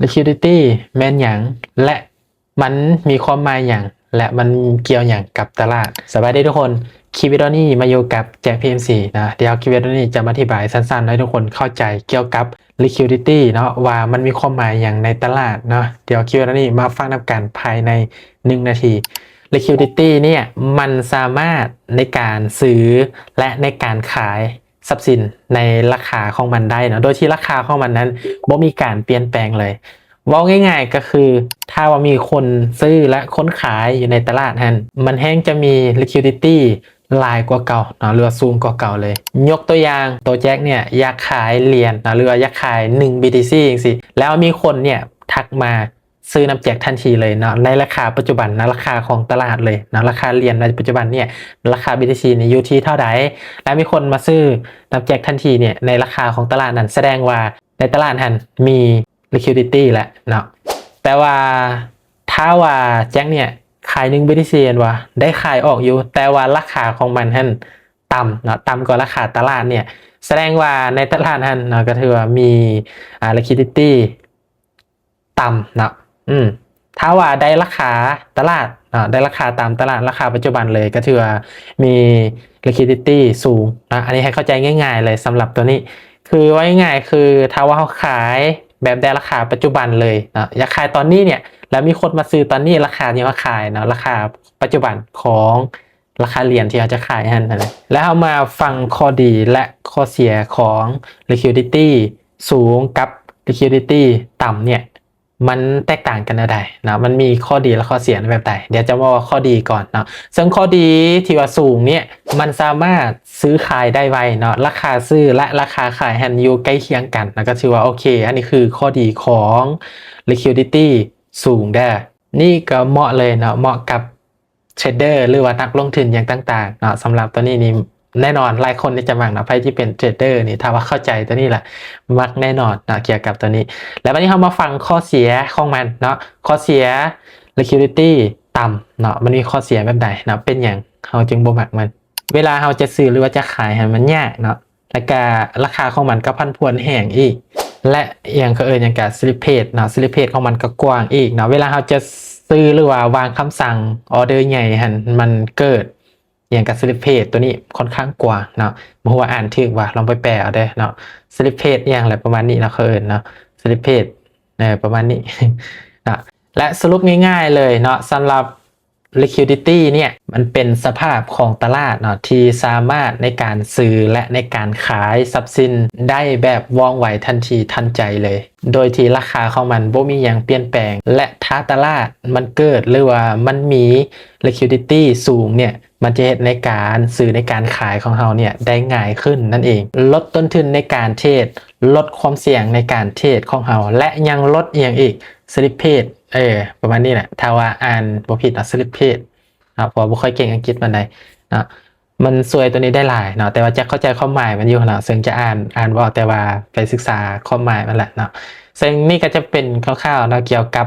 liquidity ແມ່ນຫຍັງ ແລະ ມັນມີຄວາມໝາຍຫຍັງ ແລະ ມັນກ່ຽວຫຍັງກັບຕະຫຼາດ? ສະບາຍດີທຸກຄົນ, ຄລິບວິດີໂອນີ້ມາຢູ່ກັບແຈັກ ພີເອັມຊີ ນະ. ດຽວຄລິບວິດີໂອນີ້ຈະມາອະທິບາຍສັ້ນໆ ໃຫ້ທຸກຄົນເຂົ້າໃຈກ່ຽວກັບ liquidity ເນາະ ວ່າມັນມີຄວາມໝາຍຫຍັງໃນຕະຫຼາດເນາະ. ດຽວຄລິບວິດີໂອນີ້ມາຟັງນຳກັນພາຍໃນໜຶ່ງນາທີ. liquidity ເນ່ຍ ມັນສາມາດໃນການຊື້ ແລະ ໃນການຂາຍ ຊັບສິນໃນລາຄາຂອງມັນໄດ້ເນາະ ໂດຍທີ່ລາຄາຂອງມັນນັ້ນບໍ່ມີການປ່ຽນແປງເລີຍ. ເວົ້າງ່າຍໆກໍຄື ຖ້າວ່າມີຄົນຊື້ ແລະ ຄົນຂາຍຢູ່ໃນຕະຫຼາດຫັ້ນ ມັນແຮ່ງຈະມີ liquidity ຫຼາຍກວ່າເກົ່າເນາະ ຫຼືວ່າສູງກວ່າເກົ່າເລີຍ. ຍົກຕົວຢ່າງ ໂຕແຈັກເນ່ຍຢາກຂາຍຫຼຽນເນາະ ຫຼືວ່າຢາກຂາຍໜຶ່ງ ບີທີຊີ ຈັ່ງຊີ້ ແລ້ວມີຄົນເນ່ຍທັກມາ ຊື້ນຳແຈັກທັນທີເລີຍເນາະ ໃນລາຄາປັດຈຸບັນນະ ລາຄາຂອງຕະຫຼາດເລີຍເນາະ ລາຄາຫຼຽນໃນປັດຈຸບັນເນ່ຍ ລາຄາ ບີທີຊີ ນີ້ຢູ່ທີ່ເທົ່າໃດ ແລ້ວມີຄົນມາຊື້ນຳແຈັກທັນທີເນ່ຍ ໃນລາຄາຂອງຕະຫຼາດນັ້ນ ສະແດງວ່າໃນຕະຫຼາດຫັ້ນມີ liquidity ແລ້ວເນາະ. ແຕ່ວ່າຖ້າວ່າແຈັກເນ່ຍຂາຍໜຶ່ງ ບີທີຊີ ແມ່ນບໍ່ ໄດ້ຂາຍອອກຢູ່ ແຕ່ວ່າລາຄາຂອງມັນຫັ້ນຕ່ຳເນາະ ຕ່ຳກວ່າລາຄາຕະຫຼາດເນ່ຍ ສະແດງວ່າໃນຕະຫຼາດຫັ້ນເນາະ ກໍຖືວ່າມີ ອ່າ liquidity ຕ່ຳເນາະ ອືມ ຖ້າວ່າໄດ້ລາຄາຕະຫຼາດເນາະ ໄດ້ລາຄາຕາມຕະຫຼາດ ລາຄາປັດຈຸບັນເລີຍ ກໍຖືວ່າມີ liquidity ສູງເນາະ. ອັນນີ້ໃຫ້ເຂົ້າໃຈງ່າຍໆເລີຍສຳລັບຕົວນີ້ ຄືເວົ້າງ່າຍໆ ຄືຖ້າວ່າເຮົາຂາຍແບບໄດ້ລາຄາປັດຈຸບັນເລີຍເນາະ ຢາກຂາຍຕອນນີ້ເນ່ຍ ແລ້ວມີຄົນມາຊື້ຕອນນີ້ ລາຄາທີ່ເຮົາຂາຍເນາະ ລາຄາປັດຈຸບັນຂອງ ລາຄາຫຼຽນທີ່ເຮົາຈະຂາຍຫັ້ນນະ. ແລ້ວເຮົາມາຟັງຂໍ້ດີ ແລະ ຂໍ້ເສຍຂອງ liquidity ສູງກັບ liquidity ຕ່ຳເນ່ຍ ມັນແຕກຕ່າງກັນແນວໃດເນາະ? ມັນມີຂໍ້ດີ ແລະ ຂໍ້ເສຍແບບໃດ? ດຽວຈະເວົ້າຂໍ້ດີກ່ອນເນາະ. ເຊິ່ງຂໍ້ດີທີ່ວ່າສູງເນ່ຍ ມັນສາມາດຊື້ຂາຍໄດ້ໄວເນາະ, ລາຄາຊື້ ແລະ ລາຄາຂາຍຫັ້ນຢູ່ໃກ້ຄຽງກັນ ແລ້ວກໍຖືວ່າໂອເຄ. ອັນນີ້ຄືຂໍ້ດີຂອງ liquidity ສູງເດີ້. ນີ້ກໍເໝາະເລີຍເນາະ, ເໝາະກັບ ເທຣດເດີ ຫຼືວ່ານັກລົງທຶນຫຍັງຕ່າງໆເນາະ. ສຳລັບຕົວນີ້ນີ້ແນ່ນອນຫຼາຍຄົນນີ້ຈະມັກເນາະ, ໃຜທີ່ເປັນເທຣດເດີນີ້ ຖ້າວ່າເຂົ້າໃຈຕົວນີ້ລະ ມັກແນ່ນອນເນາະ ກ່ຽວກັບຕົວນີ້. ແລ້ວບັດນີ້ເຮົາມາຟັງຂໍ້ເສຍຂອງມັນເນາະ, ຂໍ້ເສຍ liquidity ຕ່ຳເນາະ, ມັນມີຂໍ້ເສຍແບບໃດເນາະ, ເປັນຫຍັງເຮົາຈຶ່ງບໍ່ມັກມັນ? ເວລາເຮົາຈະຊື້ ຫຼືວ່າຈະຂາຍຫັ້ນ ມັນຍາກເນາະ. ແລ້ວກະລາຄາຂອງມັນກໍຜັນຜວນແຮງອີກ ແລະ ອີ່ຫຍັງເຂົາເອີ້ນຫຍັງກະ slippage ເນາະ, slippage ຂອງມັນກໍກວ້າງອີກເນາະ. ເວລາເຮົາຈະຊື້ ຫຼືວ່າວາງຄຳສັ່ງ order ໃຫຍ່ຫັ້ນ ມັນເກີດອີ່ຫຍັງກະ slippage ຕົວນີ້ຄ່ອນຂ້າງກວ້າງເນາະ, ບໍ່ຮູ້ວ່າອ່ານຖືກບໍ່ ລອງໄປແປເອົາເດີ້ເນາະ. slippage ອີ່ຫຍັງແຫຼະປະມານນີ້ເນາະ ເຂົາເອີ້ນເນາະ slippage ເອີ ປະມານນີ້ເນາະ. ແລະ ສະຫຼຸບງ່າຍໆເລີຍເນາະ ສຳລັບ liquidity ເນ່ຍ ມັນເປັນສະພາບຂອງຕະຫຼາດເນາະ ທີ່ສາມາດໃນການຊື້ ແລະ ໃນການຂາຍຊັບສິນໄດ້ແບບວ່ອງໄວ ທັນທີທັນໃຈເລີຍ ໂດຍທີ່ລາຄາຂອງມັນບໍ່ມີຫຍັງປ່ຽນແປງ ແລະ ຖ້າຕະຫຼາດມັນເກີດ ຫຼືວ່າມັນມີ liquidity ສູງເນ່ຍ ມັນຈະເຮັດໃນການຊື້ ໃນການຂາຍຂອງເຮົາເນ່ຍໄດ້ງ່າຍຂຶ້ນນັ້ນເອງ, ລົດຕົ້ນທຶນໃນການເທຣດ, ລົດຄວາມສ່ຽງໃນການເທຣດຂອງເຮົາ ແລະ ຍັງລົດອີ່ຫຍັງອີກ slippage ເອີ ປະມານນີ້ແຫຼະ ຖ້າວ່າອ່ານບໍ່ຜິດເນາະ slippage ເນາະ ເພາະວ່າບໍ່ຄ່ອຍເກັ່ງອັງກິດປານໃດເນາະ. ມັນຊ່ວຍຕົວນີ້ໄດ້ຫຼາຍເນາະ ແຕ່ວ່າຈະເຂົ້າໃຈຄວາມໝາຍມັນຢູ່ເນາະ, ເຊິ່ງຈະອ່ານ ອ່ານບໍ່ອອກ ແຕ່ວ່າໄປສຶກສາຄວາມໝາຍມັນແຫຼະເນາະ. ເຊິ່ງນີ້ກໍຈະເປັນຄ່າວໆເນາະ ກ່ຽວກັບ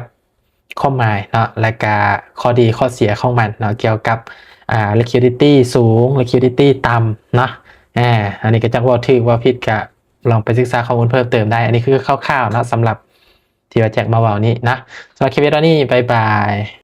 ຄວາມໝາຍເນາະ ແລະກະຂໍ້ດີຂໍ້ເສຍຂອງມັນເນາະ ກ່ຽວກັບ ອ່າ liquidity ສູງ liquidity ຕ່ຳເນາະ. ອາ ອັນນີ້ກໍຈັກເວົ້າຖືກເວົ້າຜິດ ກະລອງໄປສຶກສາຂໍ້ມູນເພີ່ມເຕີມໄດ້. ອັນນີ້ຄືຄ່າວໆເນາະ ສຳລັບ ທີ່ວ່າແຈັກມາເວົ້ານີ້ນະ. ສຳລັບຄລິບວິດີໂອນີ້ ບາຍບາຍ.